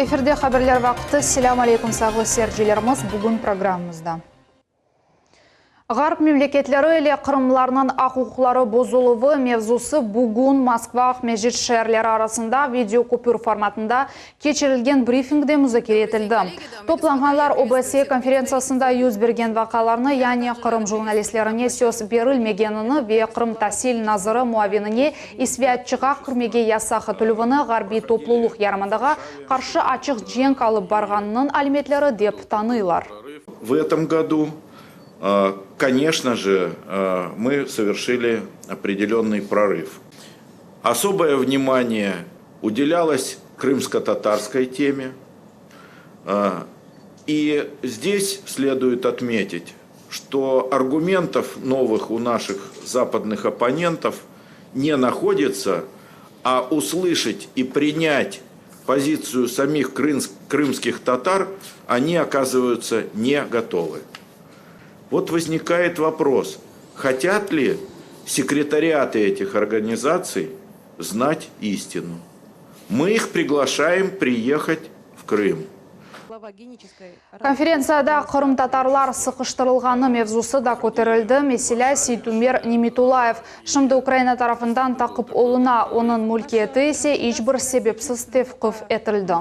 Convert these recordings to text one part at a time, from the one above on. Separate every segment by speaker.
Speaker 1: Efirde haberler vaqtı. Selâm aleyküm, sağlı seyircilerimiz. Bugün programmamızda. Ğarp memleketleri ile qırımlılarnıñ aq-uquqları bozuluvı mevzusı bugün Moskva-Aqmescit şeerleri arasında videokopür formatında keçirilgen brifingde muzakere etildi. Toplanğanlar OBSE konferentsiyasında yüz bergen vaqialarnı, yani Qırım jurnalistlerine söz berilmegenini ve Qırım tasil naziri muavinine isviatçığa kirmege yasaq etilüvini ğarbiy topluluq yarımadağa qarşı açıq cenk alıp barğanınıñ alâmetleri dep tanıylar.
Speaker 2: В этом году, конечно же, мы совершили определенный прорыв. Особое внимание уделялось крымско-татарской теме. И здесь следует отметить, что аргументов новых у наших западных оппонентов не находится, а услышать и принять позицию самих крымских татар они оказываются не готовы. Вот возникает вопрос, хотят ли секретариаты этих организаций знать истину? Мы их приглашаем приехать в Крым.
Speaker 1: Konferentsiyada qırımtatarlar sıqıştırılğanı mevzusı da köterildi. Meselâ, Seytumer Nimetullayev şimdi Ukraina tarafından taqip oluna, onıñ mülkiyeti ise iç bir sebepsiz tevqif etildi.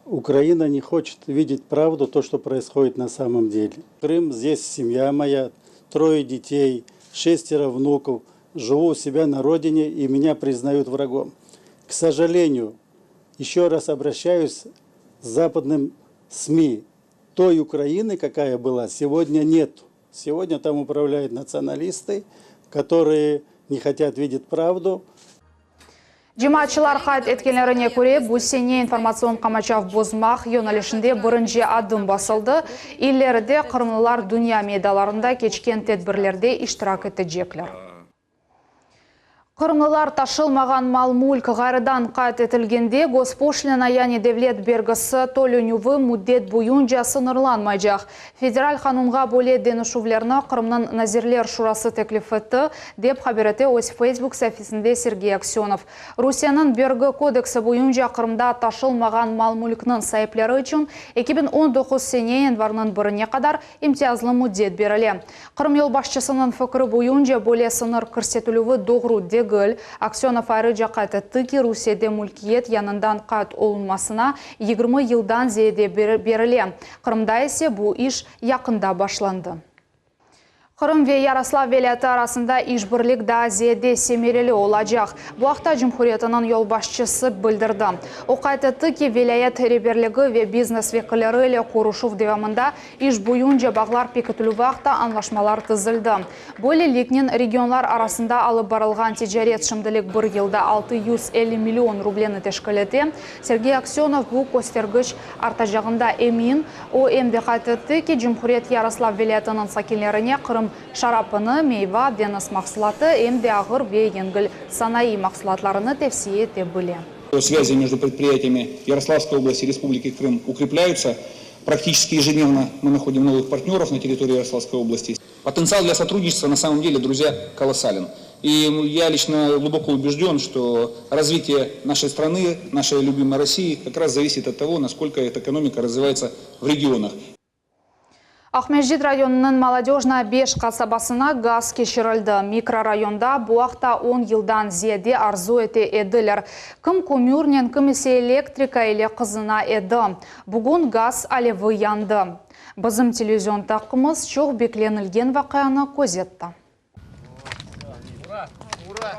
Speaker 3: Украина не хочет видеть правду, то, что происходит на самом деле. Крым, здесь семья моя, трое детей, шестеро внуков. Живу у себя на родине, и меня признают врагом. К сожалению, еще раз обращаюсь с западным СМИ. Той Украины, какая была, сегодня нет. Сегодня там управляют националисты, которые не хотят видеть правду.
Speaker 1: Cemaatçılar qayd etkenlerine köre, bu sene informatsion qamaçav bozmaq yönelişinde birinci adım basıldı. İleride qırımlılar dünya meydanlarında keçken tedbirlerde iştirak etecekler. Qırımlılar taşılmağan mal-mülk ğayrıdan qayd etilgende gospoşlina, yani devlet bergisi tölenüvi müddet boyunca sıñırlanmaycaq. Federal qanunğa böyle deñişüvlerni Qırımnıñ Nazirler Şurası teklif etti, dep haber ete öz Facebook saifesinde Sergey Aksönov. Rusiyeniñ bergi kodeksi boyunca Qırımda taşılmağan mal-mülkniñ saipleri içün 2019 sene yanvarniñ birine qadar imtiyazlı müddet berile. Qırım yolbaşçısınıñ fikri boyunca böyle sıñır kirsetilüvi doğru degil. Aksönov ayrıca qayd etti ki, Rusiyede mülkiyet yañıdan qayd olunmasına 20 yıldan ziyade berile. Qırımda ise bu iş yaqında başlandı. Qırım ve Yaroslav vilâyeti arasında işbirlik daa ziyade semereli olacaq. Bu aqta Cumhuriyetiniñ yolbaşçısı bildirdi. O qayd etti ki, vilâyet reberligi ve biznes vekilleri ile körüşüv devamında iş boyunca bağlar pekitilüvi aqta añlaşmalar tizildi. Böyleliknen regionlar arasında alıp barılğan ticaret şimdilik bir yılda 650 million rubleni teşkil ete. Sergey Aksönov bu köstergiç artacağında emin. O em de qayd etti ki, Cumhuriyet Yaroslav vilâyetiniñ sakinlerine Qırım şarapını, meyva, deñiz mahsulatı, em de ağır ve yengil sanayı mahsulatlarını tevsiye ete bile.
Speaker 4: Связи между предприятиями Ярославской области и Республики Крым укрепляются. Практически ежедневно мы находим новых партнеров на территории Ярославской области. Потенциал для сотрудничества на самом деле, друзья, колоссален. И я лично глубоко убежден, что развитие нашей страны, нашей любимой России, как раз зависит от того, насколько эта экономика развивается в регионах.
Speaker 1: Aqmescit rayonınıñ Molodejnaya 5 qasabasına gaz keçirildi. Mikrorayonda bu aqta 10 yıldan ziyade arzu ete ediler. Kim kömürnen, kim ise elektrika ile qızına edi. Bugün gaz alevi yandı. Bizim televizion taqımımız çoq beklenilgen vaqianı közetti.
Speaker 5: Ура! Ура!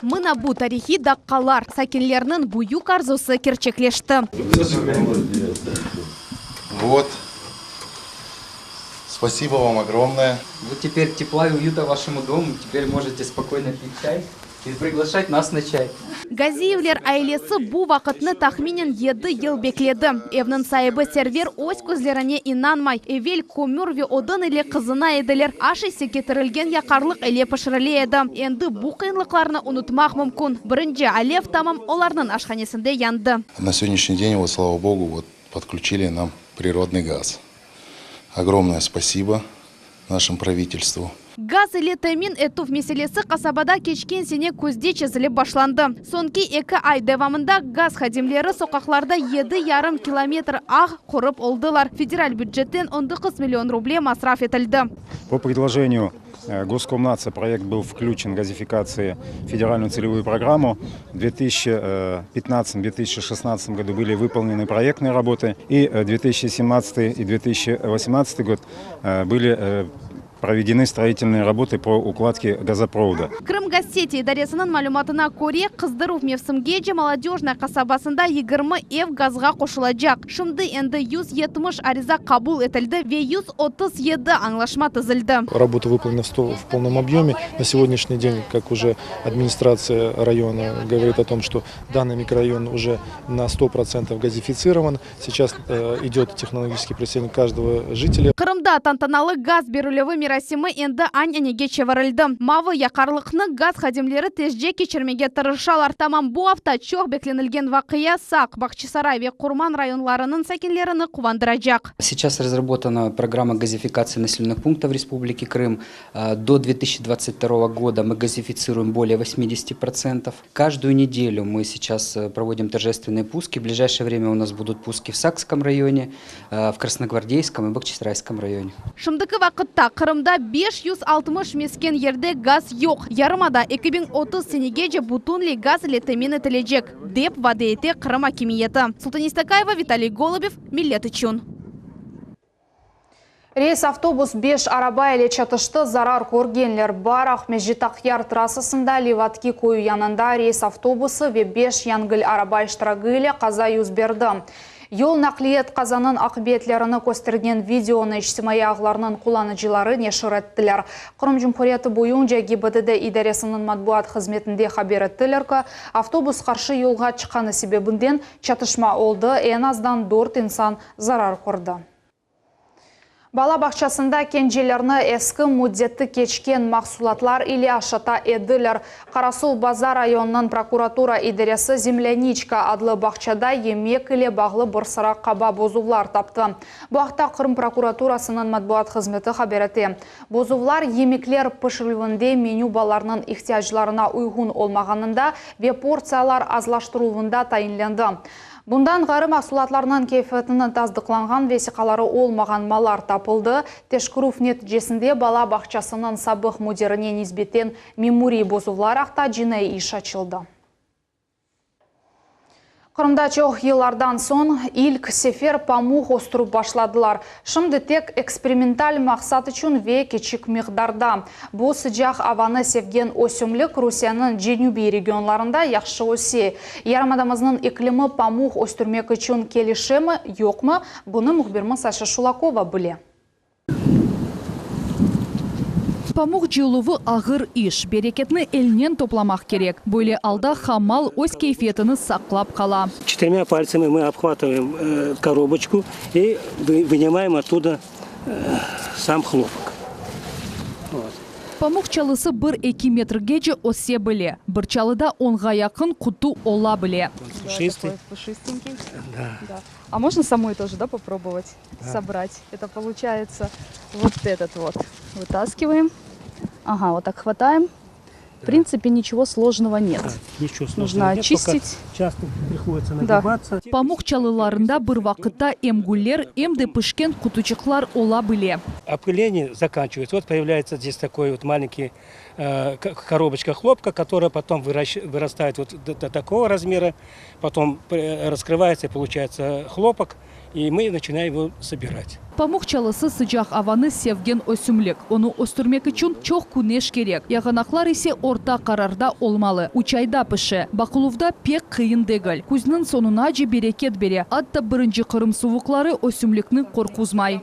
Speaker 6: Mına bu tarihiy daqqalar sakinlerniñ büyük arzusı kerçekleşti.
Speaker 7: Вот. Спасибо вам огромное.
Speaker 8: Вот теперь тепла и уюта вашему дому. Теперь можете спокойно пить чай и приглашать нас на чай.
Speaker 6: Gaziyevler ailesi bu vaqıtnı tahminen 7 yıl bekledi. Evniñ saibi Server öz közlerine inanmay. Evel kömür ve odun ile qızına ediler. Aş ise ketirilgen yaqarlıq ile pişirile edi. Endi bu qıyınlıqlarnı unutmaq mümkün. Birinci alev tamam olarnıñ aşhanesinde yandı.
Speaker 7: На сегодняшний день, вот, слава богу, вот подключили нам природный газ. Огромное спасибо нашему правительству.
Speaker 6: Gaz ile temin etüv meselesi qasabada keçken sene küzde çezilip başlandı. Soñki eki ay devamında gaz hadimleri soqaqlarda yedi yarım kilometr ağ qurıp oldılar. Federal bücetten 19 million ruble masraf etildi.
Speaker 9: По предложению Госkomnatsa проект был включен газификации в федеральную целевую программу. В 2015-2016 году были выполнены проектные работы, и 2017 и 2018 год были проведены строительные работы по укладке газопровода.
Speaker 6: Krımgazseti idaresiniñ malümatına köre, qızdıruv mevsimgece Molodöjnoye qasabasında 20 ev gazğa qoşulacaq. Şimdi endi 170 ariza qabul etildi ve 137 añlaşma tizildi.
Speaker 10: Работа выполнена в полном объеме. На сегодняшний день, как уже администрация района говорит о том, что данный микрорайон уже на 100% газифицирован. Сейчас идет технологический присоединение каждого жителя.
Speaker 6: Qırımda tantanalı gaz berilüvi merasimi endi ananege çevirildi. Mavı yaqarlıqnı gaz hadimleri tezce keçirmege tırışalar. Tamam bu afta çoq beklenilgen vaqia Saq, Bağçasaray ve Qurman rayonlarınıñ sakinlerini quvandıracaq.
Speaker 8: Сейчас разработана программа газификации населенных пунктов Республики Крым. До 2022 года мы газифицируем более 80%. Каждую неделю мы сейчас проводим торжественные пуски. В ближайшее время у нас будут пуски в Сакском районе, в Красногвардейском и Бахчисарайском районе.
Speaker 6: Şimdiki vaqıtta Qırımda 560 mesken yerde gaz yoq. Yarımada 2030 senegece bütünley gaz ile temin etilecek, dep vade ete Qırım akimiyeti. Sultan Istakayeva, Vitaliy Golubev, Millet içün.
Speaker 1: Reys avtobus 5 araba ile çatıştı, zarar körgenler bar. Aqmescit Aqyar trassasında Levadki köyü yanında reys avtobusı ve 5 yengil araba iştiragi ile qaza yüz berdi. Yol naqliyet qazanıñ aqibetlerini köstergen videonı içtimaiy ağlarnıñ qullanıcıları neşir ettiler. Qırım Cumhuriyeti boyunca GİBDD idaresiniñ matbuat hızmetinde haber ettiler ki, avtobus qarşı yolğa çıqqanı sebebinden çatışma oldı, eñ azdan 4 insan zarar kördi. Bala bağçasında kencelerni eski müddeti keçken mahsulatlar ile aşata ediler. Qarasuvbazar rayonınıñ prokuratura idaresi Zemlâniçka adlı bağçada yemek ile bağlı bir sıra qaba bozuvlar taptı. Bu aqta Qırım prokuraturasınıñ matbuat hızmeti haber ete. Bozuvlar yemekler pişirilüvinde menü balalarnıñ ihtiyaclarına uyğun olmağanında ve portsiyalar azlaştırıluvında tayinlendi. Bundan ğayrı mahsulatlarnıñ keyfiyetini tasdıqlanğan vesiqaları olmağan mallar tapıldı. Teşkerüv neticesinde bala bağçasınıñ sabıq müdirine nisbeten memuriy bozuvlar aqta cinaiy iş açıldı. Qırımda çoq yıllardan soñ ilk sefer pamuq östürip başladılar. Şimdi tek eksperimental maqsat içün ve kiçik miqdarda. Bu sıcaq avanı sevgen ösümlik Rusiyeniñ cenübiy regionlarında yahşı öse. Yarımadamıznıñ iklimi pamuq östürmek içün kelişemi, yoqmı, bunı mühbirimiz Ayşe Şulakova bile.
Speaker 11: Pamuq cıyıluvı ağır iş, bereketni elnen toplamaq kerek. Böyle alda hamal öz keyfiyetini saqlap qala.
Speaker 12: Четырьмя пальцами мы обхватываем коробочку и вынимаем оттуда сам хлопок. Вот.
Speaker 11: Pamuq çalısı bir-eki metrgece öse bile. Bir çalıda onğa yaqın qutu ola bile.
Speaker 12: Пушистый.
Speaker 13: Пушистенький.
Speaker 12: Да.
Speaker 13: А можно самой тоже, да, попробовать
Speaker 12: Да.
Speaker 13: собрать? Это получается вот этот вот. Вытаскиваем. Ага, вот так хватаем. В принципе, ничего сложного нет.
Speaker 12: Ничего сложного
Speaker 13: Нужно
Speaker 12: нет, только
Speaker 13: очистить.
Speaker 12: Часто приходится
Speaker 13: Да.
Speaker 12: нагибаться.
Speaker 11: Pamuq çalılarında bir vaqıtta em güller, em de pişken qutuçıqlar ola bile.
Speaker 12: Опыление заканчивается. Вот появляется здесь такой вот маленький коробочка хлопка, которая потом вырастает вот до такого размера, потом раскрывается и получается хлопок, и мы начинаем его собирать.
Speaker 11: Pamuq çalısı sıcaq avanı sevgen ösümlik. Onı östürmek içün çoq küneş kerek. Yağanaqlar ise orta qararda olmalı. Üç ayda pişe. Baqıluvda pek qıyın degil. Küzniñ soñunace bereket bere. Atta birinci Qırım suvuqları ösümlikni qorquzmay.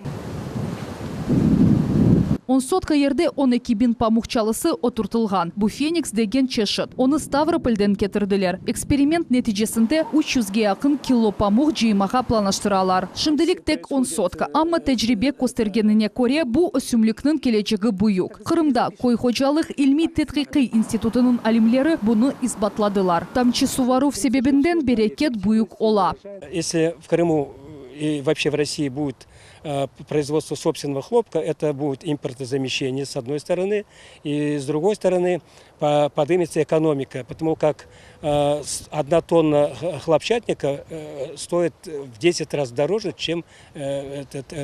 Speaker 11: 10 sotka yerde 12 biñ pamuq çalısı oturtılğan. Bu Feniks degen çeşit. Onı Stavropolden ketirdiler. Eksperiment neticesinde 300ge yaqın kilo pamuq cıymağa planlaştıralar. Şimdilik tek 10 sotka, amma tecribe köstergenine köre bu ösümlikniñ kelecegi büyük. Qırımda köy hocalıq ilmiy tedqiqiy institutınıñ alimleri bunı isbatladılar. Tamçı suvaruv sebebinden bereket büyük ola.
Speaker 12: Если в Крыму и вообще в России будет. Производство собственного хлопка, это будет импортозамещение с одной стороны, и с другой стороны поднимется экономика, потому как одна тонна хлопчатника стоит в 10 раз дороже, чем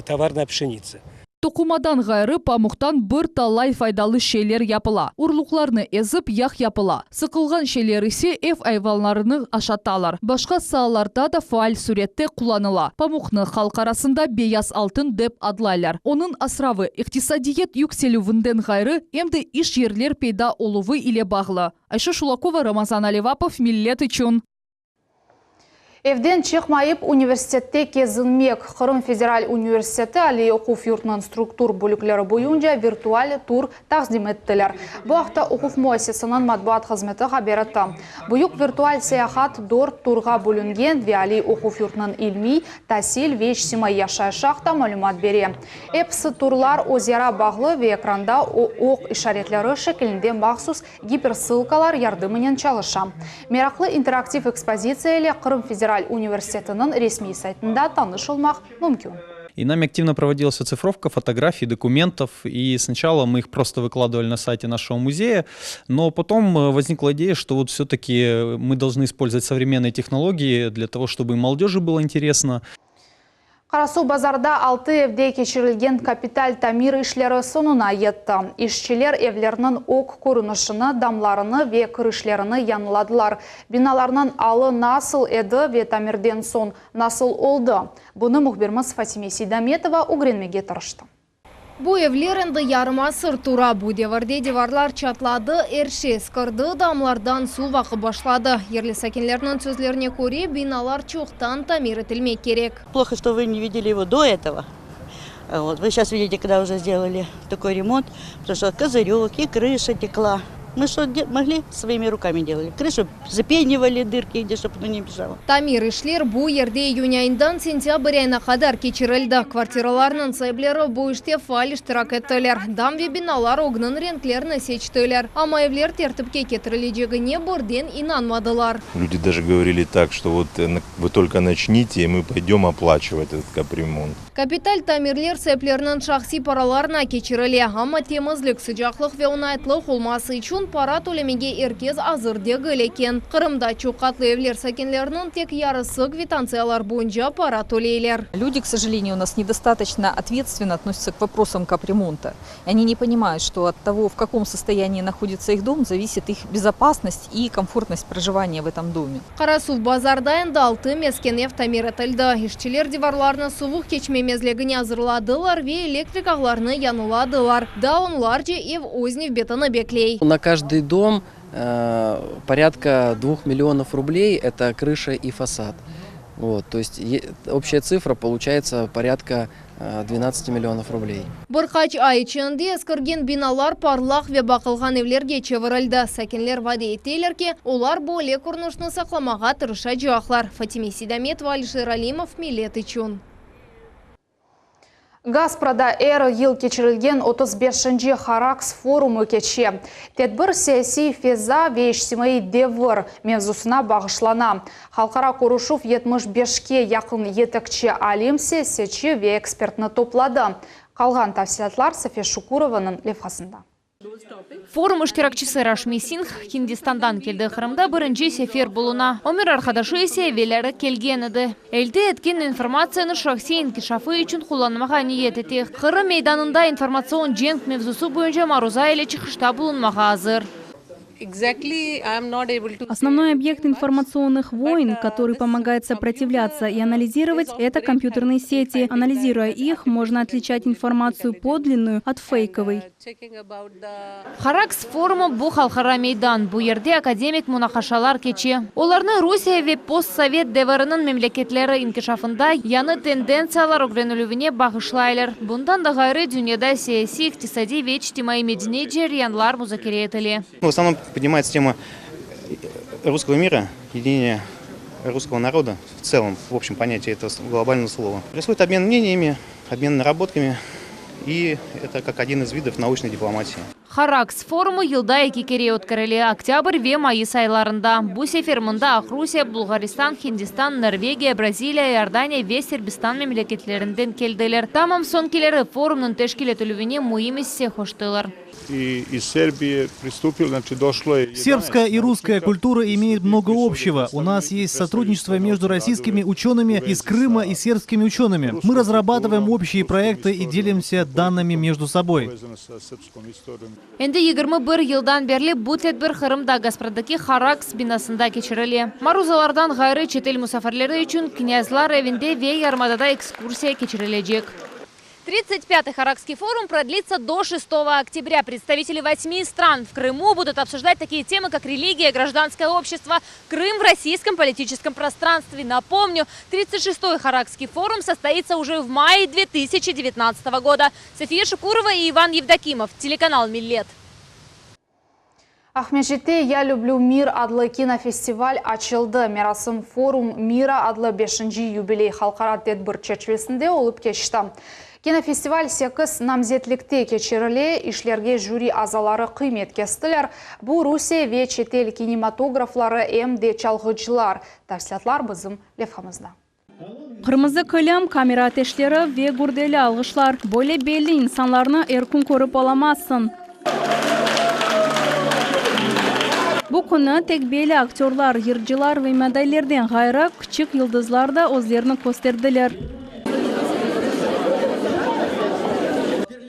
Speaker 12: товарная пшеница.
Speaker 11: Toqumadan ğayrı, pamuqtan bir talay faydalı şeyler yapıla. Urluqlarnı ezip, yağ yapıla. Sıqılğan şeyler ise ev ayvanlarını aşatalar. Başqa saalarda da faal sürette qullanıla. Pamuqnı halq arasında beyaz altın dep adlaylar. Onıñ asravı iqtisadiyat yükselüvinden ğayrı, em de iş yerler peyda oluvı ile bağlı. Ayşe Şulakova, Ramazan Alevapov, Millet içün.
Speaker 1: Evden çıqmayıp universitette kezinmek. Qırım federal universiteti aliy oquv yurtunıñ struktur bölükleri boyunca virtual tur taqdim ettiler. Bu aqta oquv müessisesiniñ matbuat hızmeti haber etti. Büyük virtual seyahat dört turğa bölüngen ve aliy oquv yurtunıñ ilmiy, tasil ve içtimaiy yaşayışı aqta malümat bere. Episi turlar özara bağlı ve ekranda oq işaretleri şekilinde mahsus Gipersılkalar yardımınen çalışa. Meraqlı interaktiv ekspozitsiya ile Qırım federal universitetiniñ resmiy saytında tanış olmaq mümkün.
Speaker 14: И нами активно проводилась оцифровка фотографий, документов. И сначала мы их просто выкладывали на сайте нашего музея, но потом возникла идея, что вот все-таки мы должны использовать современные технологии для того, чтобы и молодежи было интересно.
Speaker 1: Qarasuvbazarda altı evde keçirilgen kapital tamir işleri soñuna yetti. İşçiler evlerniñ ög körünişini, damlarını ve kirişlerini yañıladılar. Binalarnıñ alı nasıl edi ve tamirden soñ nasıl oldı? Bunı mühbirimiz Fatime Seydametova ögrenmege tırıştı.
Speaker 6: Bu evler endi yarım asır tura. Bu devirde divarlar çatladı, er şey eskirdi, damlardan suv aqıp başladı. Yerli sakinlerniñ sözlerine köre, binalar çoqtan tamir etilmek kerek.
Speaker 15: Плохо, что вы не видели его до этого. Вот. Вы сейчас видите, когда уже сделали такой ремонт, потому что козырек и крыша текла. Мы что могли, своими руками делали. Крышу запенивали дырки, где чтобы оно не бежало.
Speaker 6: Tamir işler bu yerde iyün ayından sentâbr ayına qadar keçirildi. Kvartiralarnıñ saipleri bu işte faal iştirak ettiler. Dam ve binalar ögüniñ renklerini seçtiler. Amma evler tertipke ketirilecegine birden inanmadılar.
Speaker 16: Люди даже говорили так, что вот вы только начните, и мы пойдем оплачивать этот капремонт.
Speaker 6: Kapital tamirler saipleriniñ şahsiy paralarına keçirile. Amma temizlik, sıcaqlıq ve oñaytlıq olması içün para tölemege er kes azır degil eken. Qırımda çoq qatlı evler sakinleriniñ tek yarısı kvitantsiyalar boyunca para töleyler.
Speaker 17: Люди, к сожалению, у нас недостаточно ответственно относятся к вопросам капремонта. И они не понимают, что от того, в каком состоянии находится их дом, зависит их безопасность и комфортность проживания в этом доме.
Speaker 6: Qarasuvbazarda endi altı mesken ev tamir etildi. İşçiler divarlarnı suvuq keçmemezligine azırladılar ve elektrik ağlarını yañıladılar. Daa onlarca ev öz nevbetini bekley.
Speaker 18: На каждый дом порядка двух миллионов рублей – это крыша и фасад. Вот, то есть общая цифра получается порядка 12 миллионов рублей.
Speaker 6: Bir qaç ay içinde eskirgen binalar parlaq ve baqılğan evlerge çevirildi. Sakinler vade eteler ki, olar böyle körünişni saqlamağa tırışacaqlar. Fatime Seydametova, Alişer Alimov, Millet içün.
Speaker 1: Gasprada er yıl keçirilgen 35-nci Haraks forumı keçe. Tedbir siyasiy feza ve içtimaiy devir mevzusına bağışlana. Halqara körüşüv 75-ke yaqın yetekçi alim, siyasetçi ve ekspertni topladı. Qalğan tafsilâtlar Safiye Şukurovanıñ levhasında.
Speaker 19: Forum iştirakçisi Raşmi Singh Hindistandan keldi. Qırımda birinci sefer buluna. Ömür arqadaşı ise evelleri kelgen edi. Elde etken informatsiyanı şahsiy inkişafı içün qullanmağa niyet ete. Qırım meydanında informatsion cenk mevzusı boyunca maruza ile çıqışta bulunmağa azır.
Speaker 20: Основной объект информационных войн, который помогает сопротивляться и анализировать, это компьютерные сети. Анализируя их, можно отличать информацию подлинную от фейковой.
Speaker 19: Харакс forumı bu halqara meydan. Bu yerde akademik munaqaşalar keçe. Olarnı Rusiye ve postsovet deviriniñ memleketleri inkişafında yañı tendentsiyalar ögrenilüvine bağışlaylar. Bundan da ğayrı, dünyada siyasiy, iqtisadiy ve içtimaiy-medeniy ceryanlar muzakere etile.
Speaker 21: В основном поднимается тема русского мира, единения русского народа в целом, в общем понятии этого глобального слова. Происходит обмен мнениями, обмен наработками, и это как один из видов научной дипломатии.
Speaker 19: Haraks forumı yılda eki kere ötkerile, oktâbr ve mayıs aylarında. Bu sefer mında Aqrusiye, Bulğaristan, Hindistan, Norvegiya, Braziliya, İordaniya ve Serbistan memleketlerinden keldiler. Tamam soñkileri forumnıñ teşkil etilüvine müim isse qoştılar.
Speaker 2: Сербская и русская культура имеют много общего. У нас есть сотрудничество между российскими учеными из Крыма и сербскими учеными. Мы разрабатываем общие проекты и делимся данными между собой.
Speaker 19: Endi 21 yıldan berli bu tedbir Qırımda Gaspradaki Haraks binasında keçirile. Maruzalardan ğayrı çetel musafirleri içün Knâzlar evinde ve yarımadada ekskursiya keçirilecek. 35-й Харакский форум продлится до 6 октября. Представители восьми стран в Крыму будут обсуждать такие темы, как религия, гражданское общество, Крым в российском политическом пространстве. Напомню, 36-й Харакский форум состоится уже в мае 2019 года. София Шукурова и Иван Евдокимов, телеканал «Миллет».
Speaker 1: Aqmescitte «Я люблю мир» adlı kinofestival açıldı. Merasim «Форум мира» adlı 5. yubiley halqara tedbir çerçivesinde olıp keçti. Kinofestival 8 namzetlikte keçirile, işlerge jüri azaları qıymet kestiler. Bu Rusiye ve çetel kinematografları em de çalğıcılar. Tafsilâtlar bizim levhamızda.
Speaker 20: Qırmızı kilim, kamera ateşleri ve gürdeli alğışlar. Böyle belli insanlarnı er kün körip olamazsıñ. Bu künü tek belli aktörlar, yırcılar ve modellerden ğayrı, kiçik yıldızlar da özlerini kösterdiler.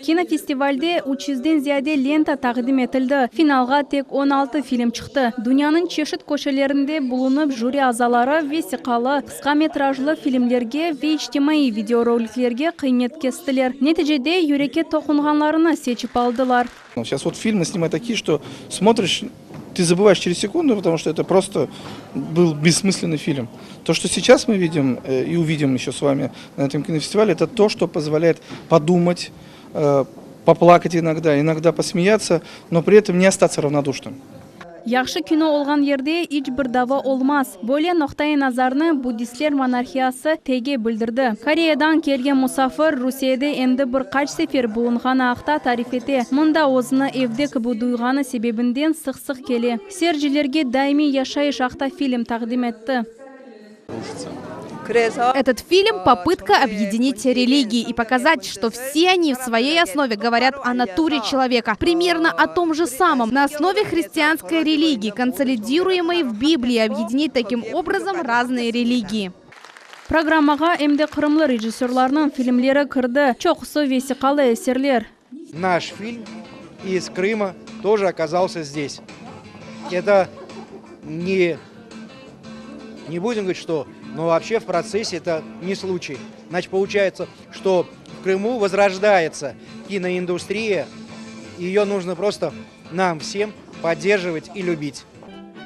Speaker 20: Kinofestivalde üç yüzden ziyade lenta taqdim etildi. Finalğa tek 16 film çıqtı. Dünyanıñ çeşit köşelerinde bulunıp, jüri azaları vesiqalı, qısqa metrajlı filmlerge ve içtimaiy videoroliklerge qıymet kestiler. Neticede yürekke toqunğanlarını seçip aldılar.
Speaker 22: Сейчас вот фильмы снимают такие, что смотришь, ты забываешь через секунду, потому что это просто был бессмысленный фильм. То, что сейчас мы видим э, и увидим еще с вами на этом кинофестивале, это то, что позволяет подумать, э, поплакать иногда, иногда посмеяться, но при этом не остаться равнодушным.
Speaker 20: Yahşı kino olğan yerde iç bir dava olmaz. Böyle noqtai nazarnı Buddistler monarhiyası TG bildirdi. Koreyadan kelgen musafir Rusiyede endi bir qaç sefer bulunğanı aqta tarif ete. Mında özüni evde kibi duyğanı sebebinden sıq-sıq kele. Seyircilerge daimiy yaşayış aqta film taqdim etti.
Speaker 6: Этот фильм – попытка объединить религии и показать, что все они в своей основе говорят о натуре человека. Примерно о том же самом. На основе христианской религии, консолидируемой в Библии, объединить таким образом разные религии.
Speaker 20: Programmağa em de qırımlı rejissörlarnıñ filmleri kirdi, çoqusı vesiqalı eserler.
Speaker 23: Наш фильм из Крыма тоже оказался здесь. Это не, не будем говорить, что, но вообще в процессе это не случай. Значит, получается, что в Крыму возрождается киноиндустрия, ее нужно просто нам всем поддерживать и любить.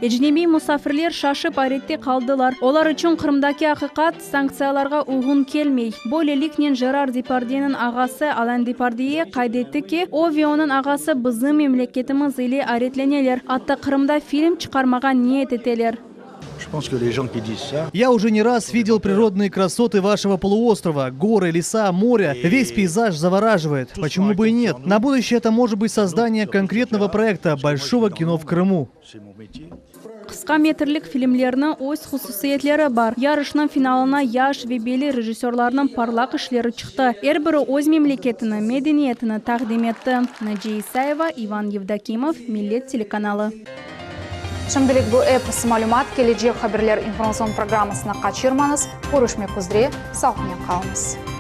Speaker 20: Ecnebiy musafirler şaşıp ayrette qaldılar. Olar içün Qırımdaki aqiqat sanktsiyalarğa uyğun kelmey. Böyleliknen Jerar Depardyeniñ ağası Alan Depardye qayd etti ki, o ve onıñ ağası bizim memleketimiz ile ayretleneler, atta Qırımda film çıqarmağa niyet eteler.
Speaker 2: Я уже не раз видел природные красоты вашего полуострова. Горы, леса, море. Весь пейзаж завораживает. Почему бы и нет? На будущее это может быть создание конкретного проекта большого кино в Крыму.
Speaker 20: Qısqa metrlik filmlerniñ öz hususiyetleri bar. Yarışnıñ finalına yaş ve belli rejissörlarnıñ parlaq işleri çıqtı. Er biri öz memleketini, medeniyetini taqdim etti. Naciye İsayeva, İvan Yevdokimov, Millet telekanalı.
Speaker 1: Şimdilik bu episi malümat. Kelecek haberler informatsion programmasını qaçırmañız. Körüşmek üzre, sağlıqnen qalıñız.